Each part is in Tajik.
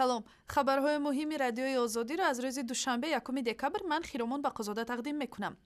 Салом, хабарҳои муҳими Радиои Озодиро аз рӯзи душанбе, 1 декабр, ман, Хиромон Бақозода, тақдим мекунам.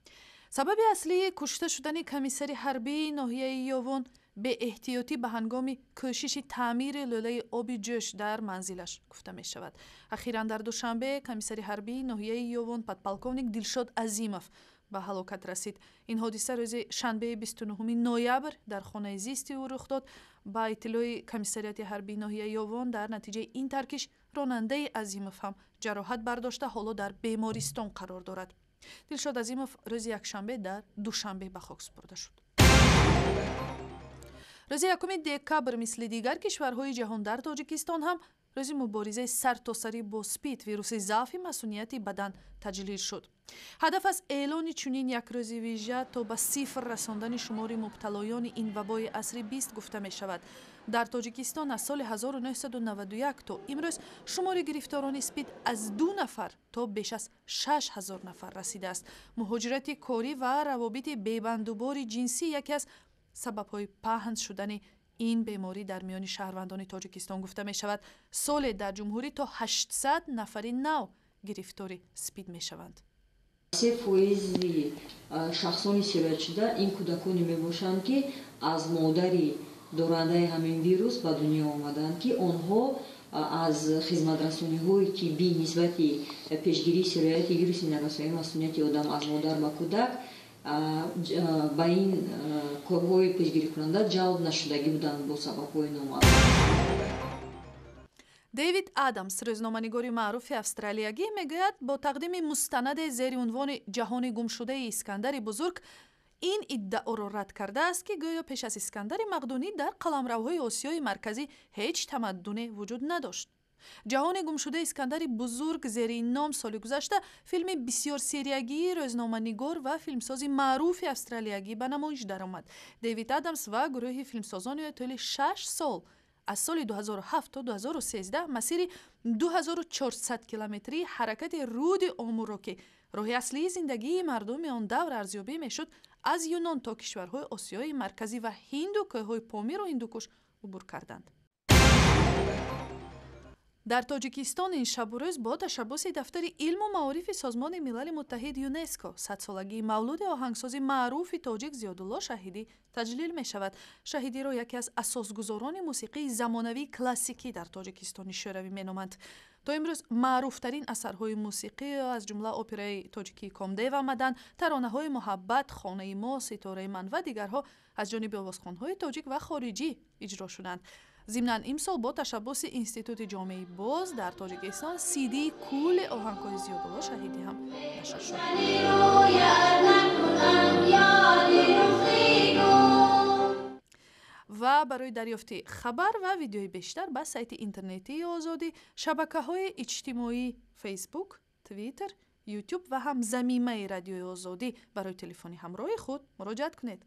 Сабаби аслии кушта шудани комиссари ҳарбии ноҳияи Ёвон беэҳтиётӣ ба ҳангоми кӯшиши таъмири лӯлаи оби ҷӯш дар манзилаш гуфта мешавад. Ахиран дар Душанбе комиссари ҳарбии ноҳияи Ёвон, подполковник Дилшод Азимов ба ҳалокат расид. Ин ҳодиса рӯзи шанбеи 29 ноябр дар хонаи зисти ӯ рух дод. Ба иттилои комиссариати ҳарбии ноҳияи Ёвон, дар натиҷаи ин таркиш ронандаи Азимов ҳам ҷароҳат бардошта, ҳоло дар бемористон қарор дорад. Дилшод Азимов рӯзи якшанбе дар Душанбе ба хок супурда шуд. Рӯзи 1 декабр мисли дигар кишварҳои ҷаҳон дар Тоҷикистон ҳам рӯзи муборизаи сартосарӣ бо СПИД, вируси заъфи масунияти бадан, таҷлил шуд. Ҳадаф аз эълони чунин як рӯзи вижа то ба сифр расондани шумори мубталоёни ин вабои асри бист гуфта мешавад. Дар Тоҷикистон аз соли 1991 то имрӯз шумори гирифторони СПИД аз ду нафар то беш аз 6000 нафар расидааст. Муҳоҷирати корӣ ва равобити бебандубори ҷинсӣ яке аз сабабҳои паҳн шудани ин беморӣ дар миёни шаҳрвандони Тоҷикистон гуфта мешавад. Соле дар ҷумҳурӣ то 800 нафари нав гирифтори СПИД мешаванд. 3 фоизи шахсони сироятшуда ин кӯдаконе мебошанд, ки аз модари дорандаи ҳамин вирус ба дунё омаданд, ки онҳо аз хизматрасониҳои тиббӣ нисбати пешгирии сирояти вируси нарасоии масунияти одам аз модар ба кӯдак ба ин корҳои пешгирикунанда ҷалб нашудагӣ буданд бо сабабҳои номаълум. Дэвид Адамс, рӯзноманигори маъруфи австралиягӣ, мегӯяд, бо тақдими мустанаде зери унвони «Ҷаҳони гумшудаи Искандари Бузург» ин иддаоро рад кардааст, ки гӯё пеш аз Искандари Мақдунӣ дар қаламравҳои Осиёи Марказӣ ҳеҷ тамаддуне вуҷуд надошт. «Ҷаҳони гумшудаи Искандари Бузург» зери ин ном соли гузашта филми бисёрсериягии рӯзноманигор ва филмсози маъруфи австралиягӣ ба намоиш даромад. Дэвид Адамс ва гурӯҳи филмсозони ӯ тӯли 6 сол, аз соли 2007 то 2013, масири 2400 километрии ҳаракати руди Омурро, ки роҳи аслии зиндагии мардуми он давр арзёбӣ мешуд, аз Юнон то кишварҳои Осиёи Марказӣ ва Ҳинду кӯҳҳои Помиру Ҳиндукуш убур карданд. Дар Тоҷикистон ин шабу рӯз бо ташаббуси дафтари илму маорифи Созмони Милали Муттаҳид ЮНЕСКО 100-солагии мавлуди оҳангсози маъруфи тоҷик Зиёдулло Шаҳидӣ таҷлил мешавад. Шаҳидиро яке аз асосгузорони мусиқии замонавии классикӣ дар Тоҷикистони Шӯравӣ меноманд. То имрӯз маъруфтарин асарҳои мусиқӣ, аз ҷумла операи тоҷикии «Комдев омадан», таронаҳои «Муҳаббат», «Хонаи мо», «Ситораи ман» ва дигарҳо, аз ҷониби овозхонҳои тоҷик ва хориҷӣ иҷро шуданд. Зимнан, имсол бо ташаббуси Институти ҷомеи боз дар Тоҷикистон сидии кулли оҳангҳои Зиёдулло Шаҳидӣ ҳам нашр шуд. Ва барои дарёфти хабар ва видеои бештар ба сайти интернетии Озодӣ, шабакаҳои иҷтимоӣ Фейсбук, Твиттер, Ютуб ва ҳам замимаи Радиои Озодӣ барои телефони ҳамроҳи худ муроҷиат кунед.